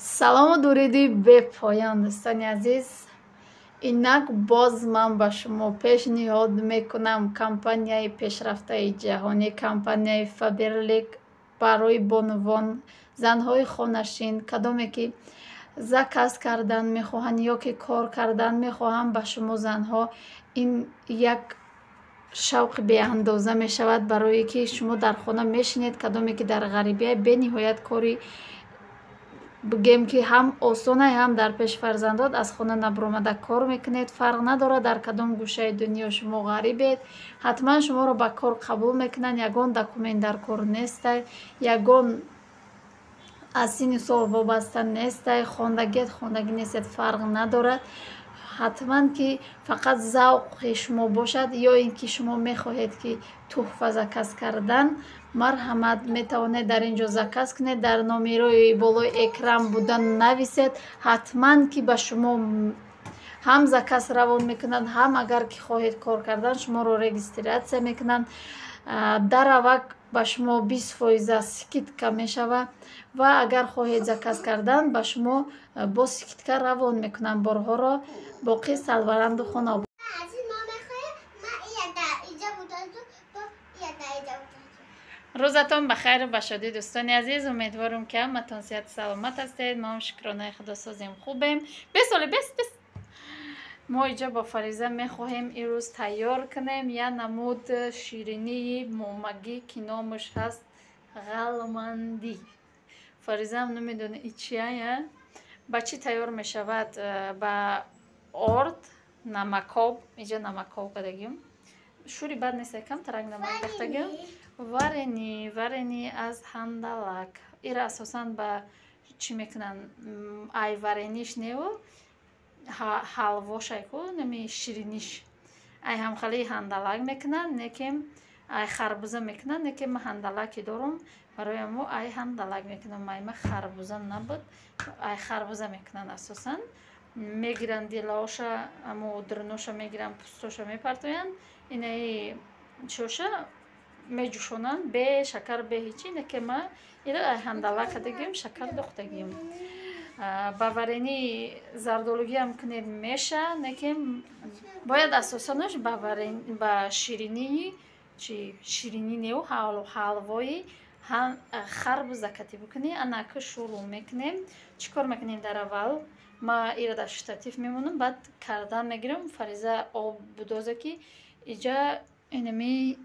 Салому дуруди бепоён, дӯстони азиз. Инак боз ман ба шумо пешниҳод мекунам компанияи пешрафтаи ҷаҳонӣ, компанияи Фаберлик барои бонувон, занҳои хонашин, кадоме ки заказ кардан мехоҳанд ё ки кор кардан мехоҳанд, ба шумо занҳо ин як шавқи беандоза мешавад, барое ки шумо дар хона мешинед, кадоме ки дар ғарибия бениҳоят кори бигем ки ҳам осонай, ҳам дар пеши фарзандот аз хона набаромада кор мекунед. Фарқ надорад дар кадом гӯшаи дунё шумо ғарибед, ҳатман шуморо ба кор қабул мекунанд. Ягон документ дар кор нестай, ягон аз синну сол вобаста нестай, хондагият хондагӣ нестед, фарқ надорад. Ҳатман ки фақат завқи шумо бошад ё ин ки шумо мехоҳед ки туҳфа заказ кардан, марҳамат, метавонед дар ин ҷо заказ кунед, дар номерои болои экран буда нависед. Ҳатман ки ба шумо ҳам заказ равон мекунанд, ҳам агар ки хоҳед кор кардан, шуморо регистратсия мекунанд. Даравак ба шумо 20% скидка мешавад ва агар хоҳед заказ кардан, ба шумо бо скидка равон мекунанд борҳоро. Боқӣ салваранду хона. Рӯзатон ба хайру ба шодӣ, дӯстони азиз. Умедворам ки ҳаматон сиҳату саломат ҳастед. Мо ҳам шукронаи худо созем, хубем. Бесоли бес бес. Мо иҷо бо Фариза мехоҳем имрӯз тайёр кунем як намуд ширинии момагӣ, ки номаш ҳаст ғалмандӣ. Фаризаам намедона и чия, ба чӣ тайёр мешавад. Ба орд, намакоб, иҷо намакоб кардагим, шӯри бад нест, камтарак намак рехтагим, варени аз ҳандалак. Ира асосан ба чӣ мекунанд? Ай варениш неву ҳалвошай ку, нами шириниш ай ҳамхалии ҳандалак мекунанд, некем ай харбуза мекунанд, некем ма ҳандалаки дорум, барои амо ай ҳандалак мекунам. Майма харбуза набуд, ай харбуза мекунанд асосан. Мегиранд дилаоша, амо дурноша мегиранд, пӯстоша мепартоянд, инаи чоша меҷӯшонанд бе шакар, бе ҳечи. Неке ма ира ай ҳандалак кардагим, шакар дохтагим. Ба варени зардолугиам кунед меша, некем бояд асосанаш ба ширинии чи ширинӣ неу ҳалвои харбуза катӣ бикунӣ. Анака шурӯъ мекунем. Чӣ кор мекунем дар аввал? Ма ира дар штатив мемонам, баъд кардан мегирам. Фариза об будоза ки иҷа инами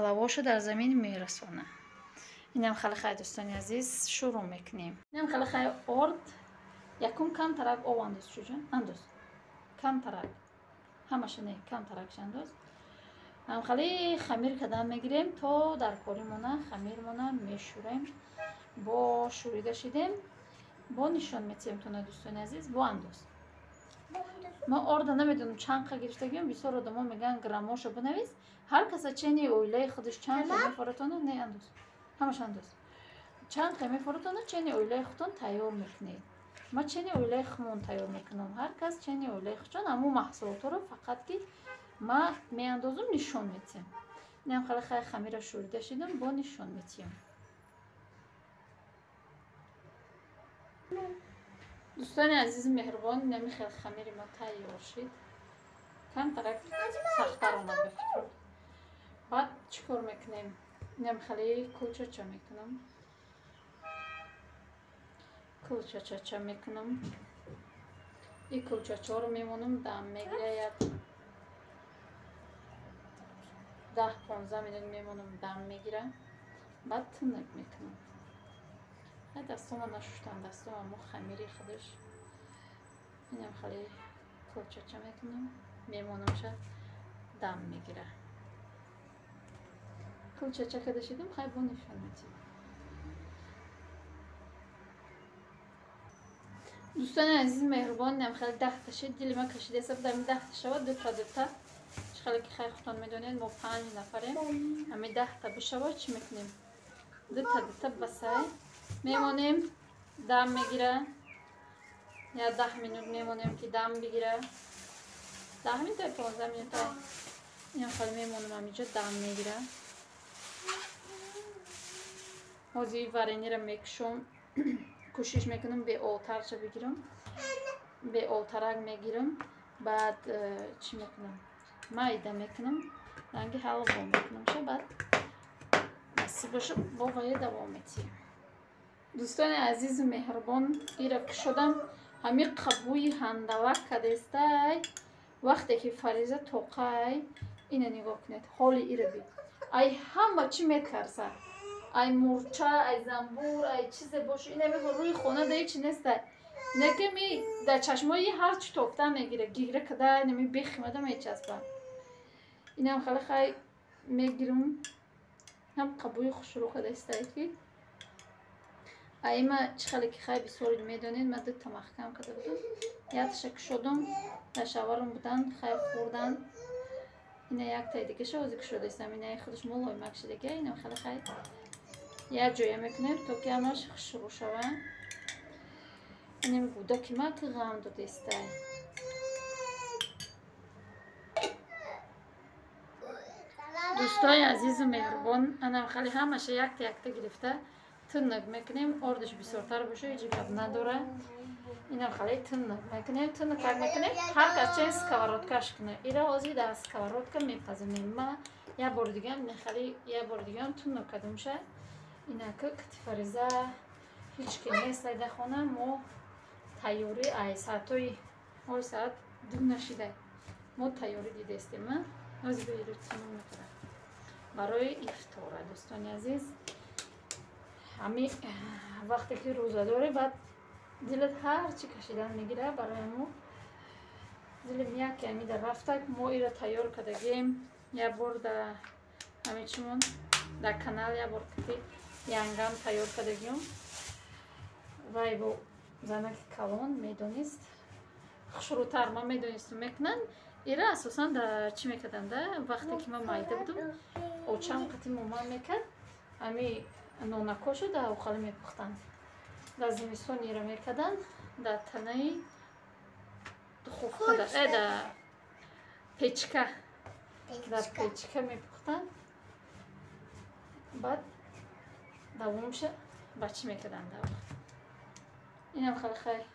лавоша дар замин мерасона. Инам халихай, дӯстони азиз, шурӯъ мекунем. Инам халихай орд, якум камтарак об андоз, чуҷон андоз, камтарак, ҳамаша не, камтаракш андоз. Ҳамхали хамир кардан мегирем то дар коримона хамирмона мешӯрем. Бо шӯрида шидем, бо нишон метиҳем тона, дӯстони азиз. Бо андоз. Ма орда намедонам чанд қа гирифтагиам, бисёр одамо мегӯянд граммоша бинавис. Ҳар каса чени оилаи худаш чанд қа мефоратона, не андоз, ҳамаш андоз, чанд қа мефоратона, чени оилаи худтон тайёр мекунед. Ма чени оилаи худмон тайёр мекунам, ҳар кас чени оилаи худшон. Ҳамун маҳсулотҳоро фақат ки ма меандозум, нишон метиҳам. Инам хали хай хамира шӯрида шидам, бо нишон метиҳам. Дӯстони азизи меҳрубон, инами хел хамири мо тайёр шид. Камтарак сахттар омад ба фикр. Баъд чӣ кор мекунем? Инам хели кулчача мекунам, кулчачача мекунам. И кулчачаро мемонам, дам мегира, як 10-15 минут мемонам, дам мегира, баъд тунук мекунам. Дастома нашуштам, дастома мо хамири худаш. Инам хеле кулчача мекунам, мемонамша, дам мегира. Кулчача када шидам, хай бо нишон метиҳам. Дӯстони азизи меҳрубон, инам хеле 10 та шид, дили ма кашидаеса буд, ами 10 та шавад, дута дута. Чӣ хеле ки хай худтон медонед, мо 5 нафарем. Ами 10 та бишавад, чӣ мекунем? Дута дута басай мемонем, дам мегира. Я 10 минут мемонем ки дам бигира. 10 минута, 15 минута. Инам хеле мемонам, амиҷо дам мегира. Ҳозир варенира мекушом. Кӯшиш мекунам беолтарша бигирам, беолтарак мегирам. Баъд чӣ мекунам? Майда мекунам, ранги ҳалво мекунам ша, баъд насиб боша бо вая давом метиҳем. Дӯстони азизу меҳрубон, ира кушодам, ҳами қабуи ҳандалак кадестай. Вақте ки Фариза тоқай, ина нигоҳ кунед, ҳоли ира би. Ай ҳама чӣ метарса. Ай мурча, ай занбур, ай чизе боша, ина мехо рӯи хона да ҳечи нестай. Неки ми дар чашмои ҳар чӣ тофта мегира, гира када нами бехимада мечаспа. Инам хеле хай мегирам, ҳам қабуи хушрӯ кадестай ки. Аима чӣ хеле ки хай бисёр медонед, ман дута маҳкам карда будам. Якташа кушодам, дар шаварам будан, хай хӯрдан. Ина яктаи дигаша ҳозир кушодаистам, ина худаш мулоимак шидага, инам хеле хай як ҷоя мекунем, то ки ҳамаш хушрӯ шава. Инам гӯдаки ма ки ғам додестай. Дӯстои азизу меҳрубон, анам хеле ҳамаша якта якта гирифта тунук мекунем. Ордаш бисёртар боша, ҳеҷ гап надора. Инам хеле тунук мекунем, тунукак мекунем. Ҳар кас чен сковородкаш кунад. Ира ҳозир дар сковородка мепазонем. Ма як бори дигам нехали, як бори дигам тунук кардамша. Инака кати Фариза ҳеҷ ки нест дар хона. Мо тайёрӣ ай саатҳои ҳои саат 2 нашида мо тайёрӣ дидестем. Ҳозир биро тунук мекунам барои ифтора. Дӯстони азиз, ҳами вақте ки рӯза дорӣ, баъд дилат ҳар чӣ кашидан мегира. Барои мо дилим яке ҳамида рафтак. Мо ира тайёр кардагем як бор дар ҳами чимон дар канал, як бор кати янгам тайёр кардагиём. Вай бо занаки калон медонист, хушрӯтар ман медонистум мекунанд. Ира асосан дар чӣ мекарданд? Вақте ки ман майда будум, очам қати моман мекард, ҳами нонакошо дар оқалӣ мепухтанд. Дар зимистон ира мекарданд дар танаи духовка, дар печка, дар печка мепухтанд. Баъд давомша ба чӣ мекарданд дар вақт. Инам хеле хай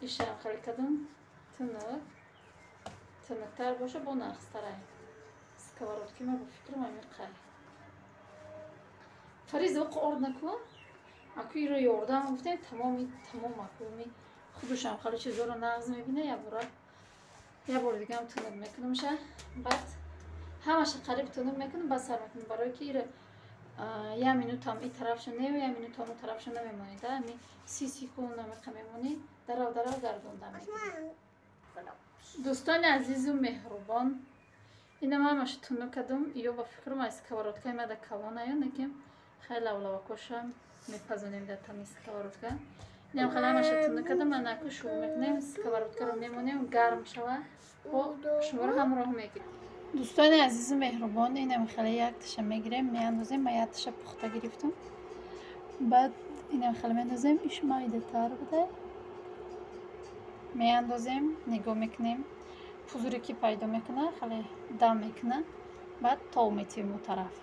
ишам хеле кардам тунук, тунуктар боша бо нағзтарай. Сковородки ма бо фикрам ами қай. Фариза оқ орд накун. Аку иро ёрдам гуфтем, тамоми тамом акуми худушам хеле чизоро нағз мебина. Як бори дигам тунук мекунамша. Баъд ҳамаша қариб тунук мекунам, баъд сар мекунам, барое ки ира як минутам и тарафша не, як минутам у тарафша намемонӣ. Да ами 30 секунд намеқа мемонӣ, дарав дарав гардонда мекунӣ. Дӯстони азизу меҳрубон, инам ҳамаша тунук кардам. Ё ба фикрам аз сковородкаи ма да калонаё, неки хеле лавлавакоша мепазонем дар тани сковородка. Инам хеле ҳамаша тунук кардам. Анаку шурӯъ мекунем, сковородкаро мемонем гарм шава, бо шуморо ҳамроҳ мегирем. Дӯстони азизу меҳрубон, инам хеле якташа мегирем, меандозем. Ман якташа пухта гирифтам. Баъд инам хеле меандозем, иш майдатар буда. Меандозем, нигоҳ мекунем, пузуре ки пайдо мекуна, хеле дам мекуна, баъд тов метиҳем у тараф.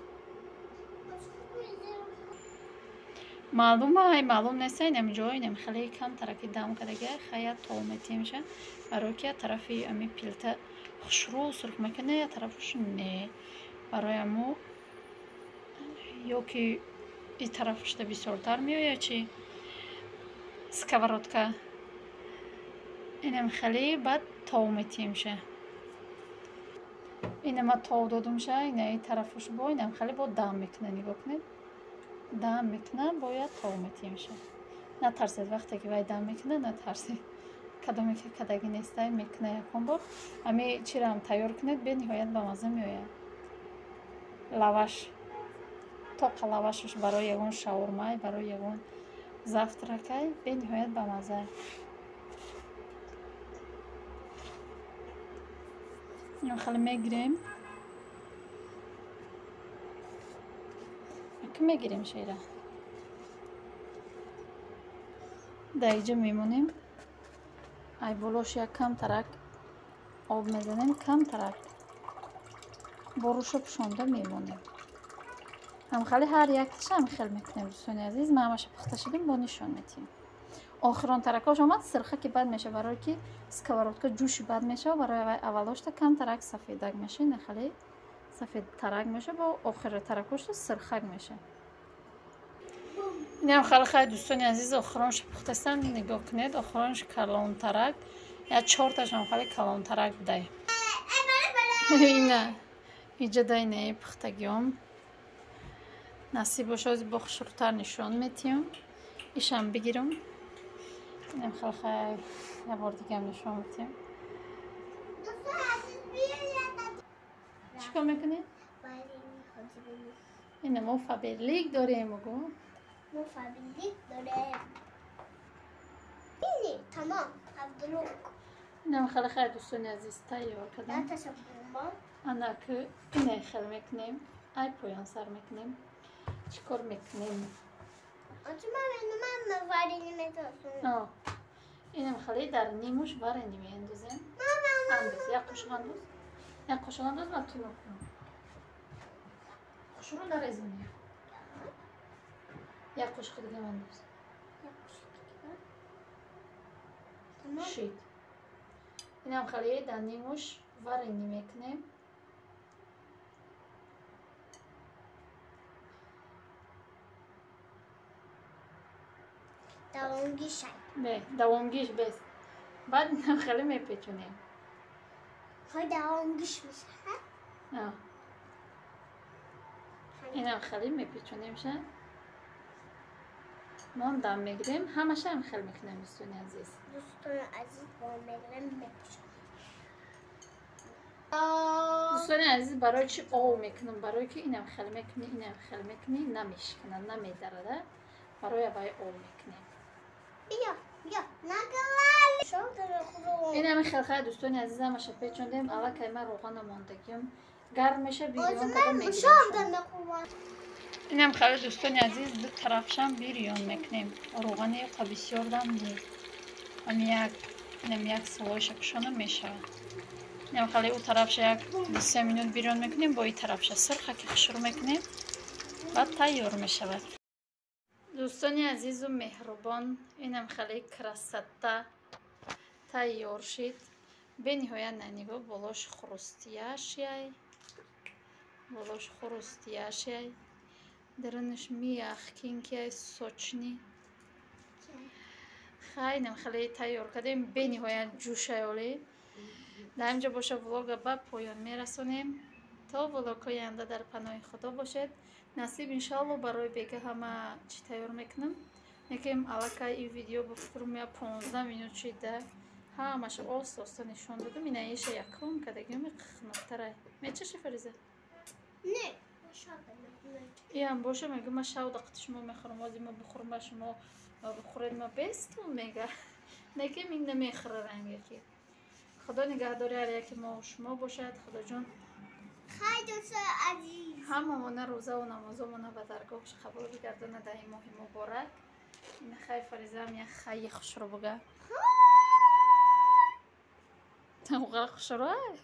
Маълума, ай маълум нест, инам ҷо инам хеле камтараки дам кардага, хая тов метиҳемша, барое ки як тарафи ами пилта хушрӯ сурх мекуна, як тарафаш не. Барои амо ё ки и тарафашда бисёртар меояд чи сковородка. Инам хеле баъд тов метиҳемша. Инама тов додумша, ина и тарафаш бо инам хеле бо дам мекуна, нигоҳ кунед. Дам мекуна, бояд тов метиҳемша. Натарсед, вақте ки вай дам мекуна, натарсед. Кадоме ки кадаги нестай мекуна якон бор. Ами чираам тайёр кунед, бениҳоят ба мазза меояд. Лаваш, тоқа лавашаш барои ягон шаурмай, барои ягон завтракай бениҳоят ба мазза. Инам хеле мегирем. Аки мегирем шера. Дар иҷо мемонем. Ай болош як камтарак об мезанем, камтарак боруша пӯшонда мемонем. Ҳам хеле ҳар якташа ҳам хел мекунем, дӯстони азиз. Ман ҳамаша пухта шудем, бо нишон метиҳем. Охирон таракош омад, сирхаки бад меша, барое ки сковородка ҷӯши бад мешава, барои вай аввалошта камтарак сафедак меша, ина хеле сафедтарак меша, бо охири таракошта сирхак меша. Инам хеле хай дӯстони азиз, охиронш пухтастам, нигоҳ кунед, охиронш калонтарак, я чорташам хеле калонтарак будай. Ина иҷа дайнаи пухтагиём. Насиб боша, ози бо хушрӯтар нишон метиҳам. Ишам бигирам. Инам хеле хай я бор дигам нишон метиҳам. Чӣ кор мекунӣ? Ина мо Фаберлик дорем, угу. Мо Фаберлик дорем. Ини тамом, Абдулук. Инам хеле хай дӯстони азиз тайёр кардам. Ана ки ина хел мекунем, ай поён сар мекунем. Чӣ кор мекунем? Инам хеле дар нимуш варени меандозем. Андоз, як қошуқ андоз. Як қошуқ андоз, ман тунук кунам. Хушрӯ нарезонӣ. Як қошуқи дигам андоз. Шид. Инам хеле дар нимуш варени мекунем. Давомгиш. Бе, давомгиш бес. Баъд инам хеле мепечонем. Хой давомгиш мешавад? Инам хеле мепечонемша. Мон дам мегирем, ҳамаша ҳам хел мекунем, дӯстони азиз. Дӯстони азиз, бо мегирем мепечонем. Дӯстони азиз, барои чӣ ов мекунам? Барои ки инам хел мекунӣ, инам хел мекунӣ, намешиканад, намедарада. Барои вай ов мекунем. Инами хелхай дӯстони азиз, ҳамаша печондем. Аллакай ман роғана мондагиам. Гарм меша, бирён карда мегирем. Инам хеле дӯстони азиз, ду тарафшам бирён мекунем. Роғани қа бисёр дам нест. Ами як инам як слойша пӯшона мешавад. Инам хеле ӯ тарафша як 2-3 минут бирён мекунем, бо и тарафша сирхаки хушрӯ мекунем, баъд тайёр мешавад. Дӯстони азизу меҳрубон, инам хеле красота тайёр шид. Бениҳоят нанигоҳ, болош хрустящий, болош хрустящий, дарунаш мягкенький, сочный. Хай, инам хеле тайёр кардем, бениҳоят ҷӯшаёлӣ. Дар инҷо боша влога ба поён мерасонем. То влогҳои оянда дар паноҳи Худо бошед. Насиб иншоалло барои бега ҳама чӣ тайёр мекунам. Лекин аллакай ин видео ба фикрам я 15 минут шида. Ҳамаша оста оста нишон додам. Ина иша якум кардагиам хунуктарай. Мечаши, Фариза? Не, иам боша мега ма шав дақти шумо мехӯрам, ози ма бухӯрам, ба шумо бухӯред, ма бестун мега. Лекин ин намехӯра ранге ки. Худо нигаҳдори ҳар яке мо шумо бошад. Худоҷон, хай дӯстони азиз, ҳамамона рӯзаву намозомона ба даргоҳш қабул бигардонад дар ин моҳи муборак. Ина хай, Фаризаам як хайи хушрӯ буга. Оға хушрӯ ай?